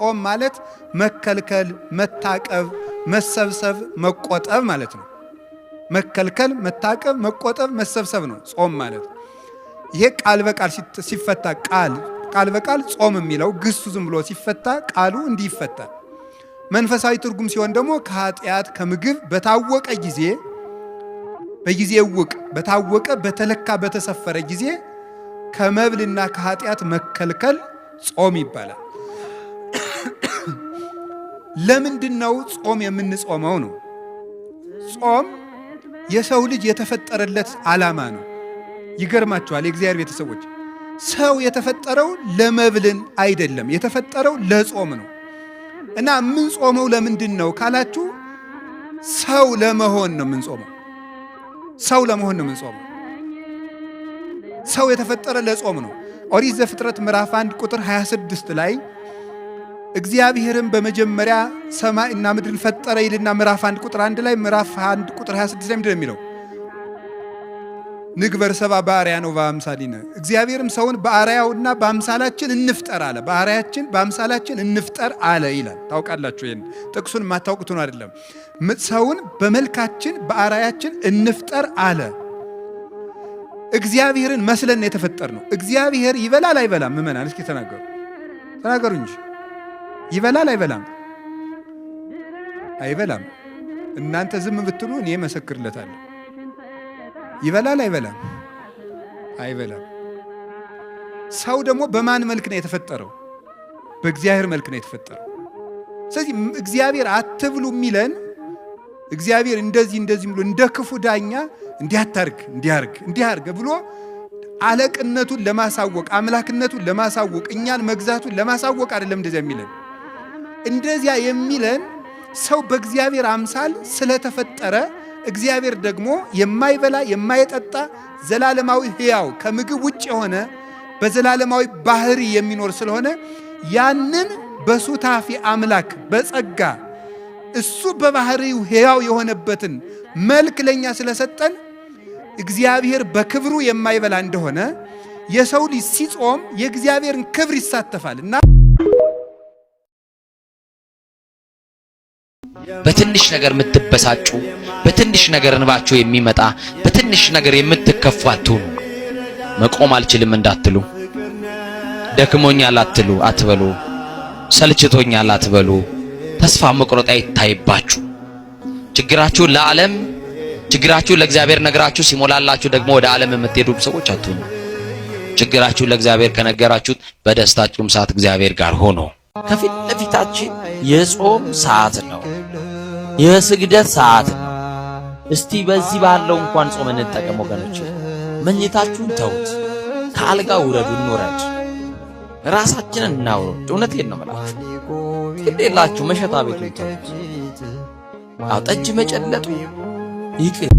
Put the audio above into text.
ጾም ማለት መከልከል፣ መታቀብ፣ መሰብሰብ፣ መቆጠብ ማለት ነው። መከልከል፣ መታቀብ፣ መቆጠብ፣ መሰብሰብ ነው ጾም ማለት። ይሄ ቃል በቃል ሲፈታ ቃል ቃል በቃል ጾም የሚለው ግሱ ዝም ብሎ ሲፈታ ቃሉ እንዲህ ይፈታል። መንፈሳዊ ትርጉም ሲሆን ደግሞ ከኃጢአት ከምግብ በታወቀ ጊዜ በጊዜ ውቅ በታወቀ በተለካ በተሰፈረ ጊዜ ከመብልና ከኃጢአት መከልከል ጾም ይባላል። ለምንድን ነው ጾም የምንጾመው ነው? ጾም የሰው ልጅ የተፈጠረለት ዓላማ ነው። ይገርማችኋል የእግዚአብሔር ቤተሰቦች፣ ሰው የተፈጠረው ለመብልን አይደለም፣ የተፈጠረው ለጾም ነው። እና የምንጾመው ለምንድን ነው ካላችሁ፣ ሰው ለመሆን ነው የምንጾመው። ሰው ለመሆን ነው የምንጾመው። ሰው የተፈጠረ ለጾም ነው። ኦሪት ዘፍጥረት ምዕራፍ 1 ቁጥር 26 ላይ እግዚአብሔርም በመጀመሪያ ሰማይና ምድርን ፈጠረ ይልና ምዕራፍ 1 ቁጥር 1 ላይ፣ ምዕራፍ 1 ቁጥር 26 ላይ ምንድን ነው የሚለው? ንግበር ሰብአ በአርአያነ ወበአምሳሊነ፣ እግዚአብሔርም ሰውን በአርአያውና በአምሳላችን እንፍጠር አለ። በአርአያችን በአምሳላችን እንፍጠር አለ ይላል። ታውቃላችሁ፣ ይሄን ጥቅሱን የማታውቁት ነው አይደለም። ሰውን በመልካችን በአርአያችን እንፍጠር አለ። እግዚአብሔርን መስለን የተፈጠር ነው። እግዚአብሔር ይበላል አይበላም? ምእመናን እስኪ ተናገሩ፣ ተናገሩ እንጂ ይበላል አይበላም? አይበላም። እናንተ ዝም ብትሉ እኔ መሰክርለታለሁ። ይበላል አይበላም? አይበላም። ሰው ደግሞ በማን መልክ ነው የተፈጠረው? በእግዚአብሔር መልክ ነው የተፈጠረው። ስለዚህ እግዚአብሔር አትብሉ የሚለን እግዚአብሔር እንደዚህ እንደዚህ ብሎ እንደ ክፉ ዳኛ እንዲያታርግ እንዲያርግ እንዲያርግ ብሎ አለቅነቱን ለማሳወቅ፣ አምላክነቱን ለማሳወቅ፣ እኛን መግዛቱን ለማሳወቅ አይደለም እንደዚያ የሚለን። እንደዚያ የሚለን ሰው በእግዚአብሔር አምሳል ስለተፈጠረ፣ እግዚአብሔር ደግሞ የማይበላ የማይጠጣ ዘላለማዊ ሕያው ከምግብ ውጭ የሆነ በዘላለማዊ ባህሪ የሚኖር ስለሆነ፣ ያንን በሱታፊ አምላክ በጸጋ እሱ በባህሪው ሕያው የሆነበትን መልክ ለኛ ስለሰጠን፣ እግዚአብሔር በክብሩ የማይበላ እንደሆነ የሰው ልጅ ሲጾም የእግዚአብሔርን ክብር ይሳተፋል እና በትንሽ ነገር የምትበሳጩ፣ በትንሽ ነገር እንባችሁ የሚመጣ፣ በትንሽ ነገር የምትከፉ አትሁኑ። መቆም አልችልም እንዳትሉ፣ ደክሞኛል አትሉ አትበሉ፣ ሰልችቶኛል አትበሉ። ተስፋ መቁረጥ አይታይባችሁ። ችግራችሁን ለዓለም ችግራችሁን ለእግዚአብሔር ነግራችሁ ሲሞላላችሁ ደግሞ ወደ ዓለም የምትሄዱ ሰዎች አትሁኑ። ችግራችሁን ለእግዚአብሔር ከነገራችሁት በደስታችሁም ሰዓት እግዚአብሔር ጋር ሆኖ ከፊት ለፊታችን የጾም ሰዓት ነው፣ የስግደት ሰዓት ነው። እስቲ በዚህ ባለው እንኳን ጾም እንጠቀም ወገኖች። መኝታችሁን ተውት፣ ከአልጋ ውረዱ፣ እንውረድ፣ ራሳችንን እናውረድ። እውነቴን ነው የምላችሁ። ግድ የላችሁ መሸታ ቤቱን ተውት። አዎ ጠጅ መጨለጡ ይቅር።